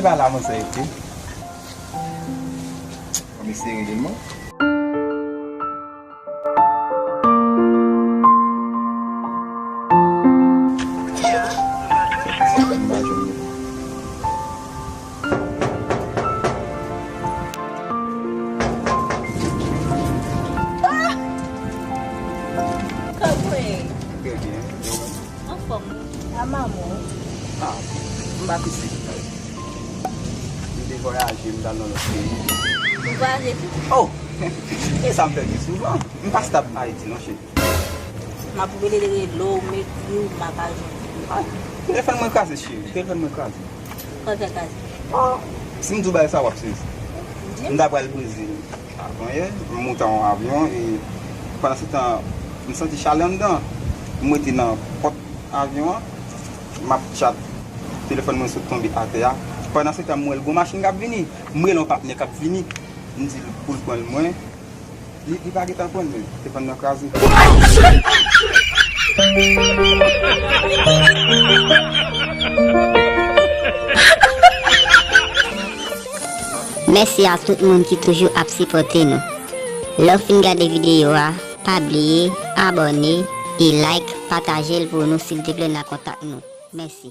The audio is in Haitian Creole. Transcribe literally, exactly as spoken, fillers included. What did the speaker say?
Pa la, mwen sa ete. Mwen eseye rele l, mwen. Kòman w ye? Trè byen. Anfòm wi. A manman w? Ah, m pa t isit. M te vwayaje, m t al nan lòt peyi. Ou vwayaje tou? Oh! E sa m fè byen souvan. M pa stap Ayiti non, cheri. M ap rele, rele w, m ekri w, m pa ka jwenn ou. Ah, telefòn mwen kraze, cheri. Telefòn mwen kraze. Kòman fè kraze? Ah, si m di w bagay sa, w ap sezi. Di m. M ta pral Brezil. Avan yè, m monte yon avyon e pandan se tan, m santi chalè anndan. M rete nan pòt avyon an, m ap tchat, telefòn mwen sot tonbe atè a. Pandan se tan, m wè l gon machin k ap vini. M rele yon patnè k ap vini. M di l pou l pran l mwen. Li, li pa gentan pran l, men telefòn nan kraze. Mèsi a tout moun ki toujou ap sipòte nou. Lè w fin gade videyo a, pa bliye abòne e like, pataje l pou nou silteplè nan kontak nou. Mèsi.